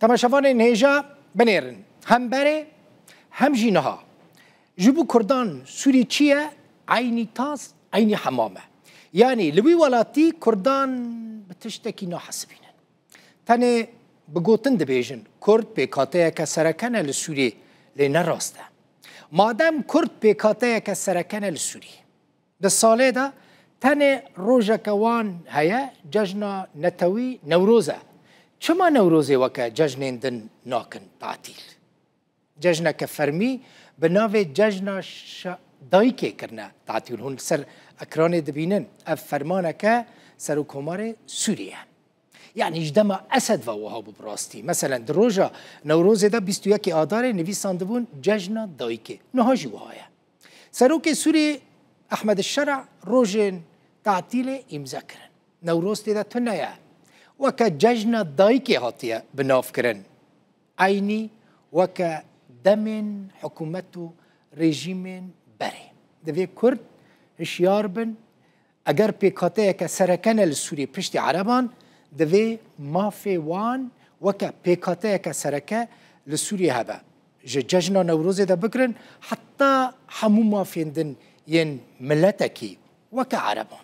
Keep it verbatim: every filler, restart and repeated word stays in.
Temaşevanên hêja binêrin. Hem berê, hem jî niha. Ji bo Kurdan Sûrî çi ye? Eynî tas, eynî hemam e. Yanî li wî welatî Kurdan bi tiştekî nahesibînin. Tenê bi gotin dibêjin, Kurd pêkhateyeke sereke ne li Sûriyê, lê ne rast e. Madem Kurd pêkhateyeke sereke ne li Sûriyê, di salê de tenê rojeke wan heye, cejna netewî Newroz e. Çima Newrozê weke cejnên din nakin tatîl? Cejneke fermî bi navê Cejna Şa-, Dayikê kirine tatîl. Hûn li ser ekranê dibînin. Ev fermaneke Serokkomarê Sûriyê ye. Yanî ji dema Esed ve wiha bû bi rastî. Meselen di roja Newrozê de bîst û yekê Adarê nivîsandibûn Cejna Dayikê. Niha jî wiha ye. Serokê Sûriyê Ehmed Şera rojên tatîlê îmze kirin. Newroz tê de tune ye. Weke Cejna Dayikê hatiye binavkirin. Eynî weke demên hikûmet û rejîmên berê. Divê Kurd hişyar bin, eger pêkhateyeke sereke ne li Sûriyê piştî Ereban, divê mafê wan weke pêkhateyeke sereke li Sûriyê hebe. Ji cejna Newrozê de bigirin, heta hemû mafên din yên miletekî weke Ereban.